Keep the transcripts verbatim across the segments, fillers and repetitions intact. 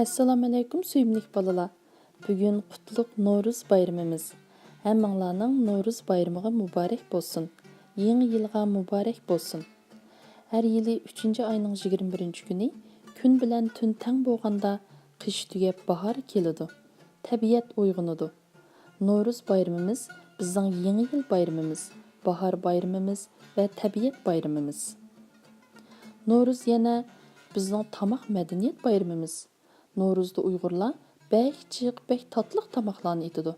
ئەسسالامۇئەلەيكۇم، سۆيۈملۈك بالىلار! بۈگۈن قۇتلۇق نورۇز بايرىمىمىز. ھەممىڭلارنىڭ نورۇز بايرىمىغا مۇبارەك بولسۇن! يېڭى يىلغا مۇبارەك بولسۇن! ھەر يىلى ئۈچىنچى ئاينىڭ يىگىرمە بىرىنچى كۈنى كۈن بىلەن تۈن تەڭ بولغاندا، قىش تۈگەپ باھار كېلىدۇ. تەبىئەت ئويغىنىدۇ. نورۇز بايرىمىمىز بىزنىڭ يېڭى يىل بايرىمىمىز، باھار بايرىمىمىز ۋە تەبىئەت بايرىمىمىز. نورۇز يەنە بىزنىڭ تاماق مەدەنىيەت بايرىمىمىز. نورۇزدا ئۇيغۇرلار بەك جىق، بەك تاتلىق تاماقلارنى ئېتىدۇ.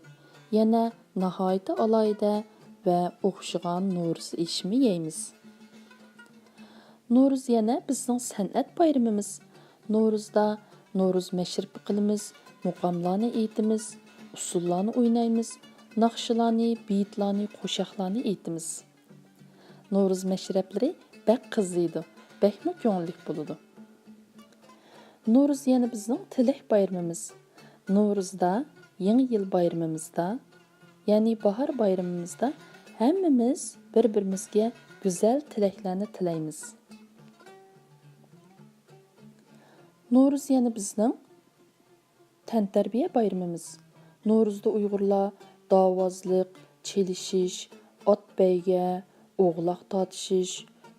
يەنە ناھايىتى ئالاھىدە ۋە ئوخشىغان نورۇز ئېشىمۇ يەيمىز. نورۇز يەنە بىزنىڭ سەنئەت بايرىمىمىز. نورۇزدا نورۇز مەشرىپى قىلىمىز، مۇقاملارنى ئېيتىمىز، ئۇسسۇللارنى ئوينايمىز، ناخشىلارنى، بېيىتلارنى، قوشاقلارنى ئېيتىمىز. نورۇز مەشرەپلىرى بەك قىزىيدۇ، بەكمۇ كۆڭۈللۈك بولىدۇ. نورۇز يەنە بىزنىڭ تىلەك بايرىمىمىز. نورۇزدا، يېڭى يىل بايرىمىمىزدا، يەنى باھار بايرىمىمىزدا ھەممىمىز بىر-بىرىمىزگە گۈزەل تىلەكلەرنى تىلەيمىز. نورۇز يەنە بىزنىڭ تەنتەربىيە بايرىمىمىز. نورۇزدا ئۇيغۇرلار داۋازلىق، چېلىشىش، ئات بەيگە، ئوغلاق تارتىشىش،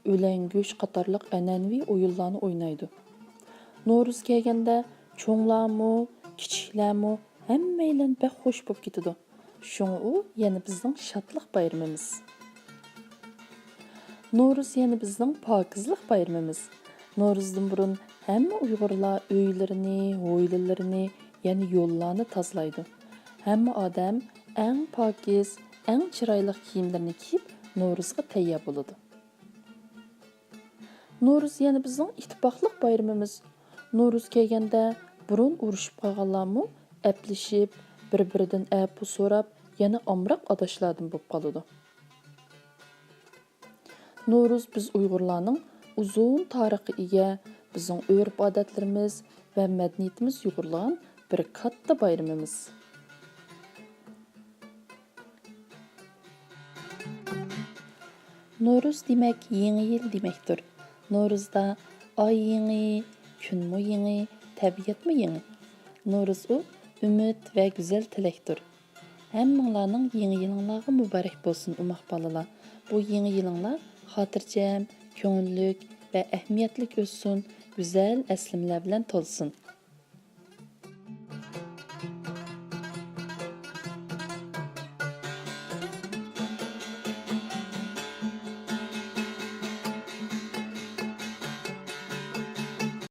ئۆلەڭگۈش قاتارلىق ئەنئەنىۋى ئويۇنلارنى ئوينايدۇ. نورۇز كەلگەندە چوڭلارمۇ، كىچىكلەرمۇ ھەممەيلەن بەك خۇش بولۇپ كېتىدۇ. شۇڭا ئۇ يەنە بىزنىڭ شادلىق بايرىمىمىز. نورۇز يەنە بىزنىڭ پاكىزلىق بايرىمىمىز. نورۇزدىن بۇرۇن ھەممە ئۇيغۇرلار ئۆيلىرىنى، ھويلىلىرىنى، يەنى يوللارنى تازىلايدۇ. ھەممە ئادەم ئەڭ پاكىز، ئەڭ چىرايلىق كىيىملىرىنى كىيىپ، نورۇزغا تەييار بولىدۇ. نورۇز يەنە بىزنىڭ ئىتتىپاقلىق بايرىمىمىز. نورۇز كەلگەندە بۇرۇن ئۇرۇشۇپ قالغانلارمۇ ئەپلىشىپ، بىر-بىرىدىن ئەپۇ سوراپ، يەنە ئامراق ئاداشلاردىن بولۇپ قالىدۇ. نورۇز بىز ئۇيغۇرلارنىڭ ئۇزۇن تارىخقا ئىگە، بىزنىڭ ئۆرپ-ئادەتلىرىمىز ۋە مەدەنىيىتىمىز يۇغۇرۇلغان بىر كاتتا بايرىمىمىز. نورۇز دېمەك، يېڭى يىل دېمەكتۇر. نورۇزدا ئاي يېڭى، كۈنمۇ يېڭى، تەبىئەتمۇ يېڭى. نورۇز ئۇ ئۈمىد ۋە گۈزەل تىلەكتۇر. ھەممىڭلارنىڭ يېڭى يىلىڭلارغا مۇبارەك بولسۇن، ئوماق بالىلار. بۇ يېڭى يىلىڭلار خاتىرجەم، كۆڭۈللۈك ۋە ئەھمىيەتلىك ئۆتسۇن، گۈزەل ئەسلىمىلەر بىلەن تولسۇن.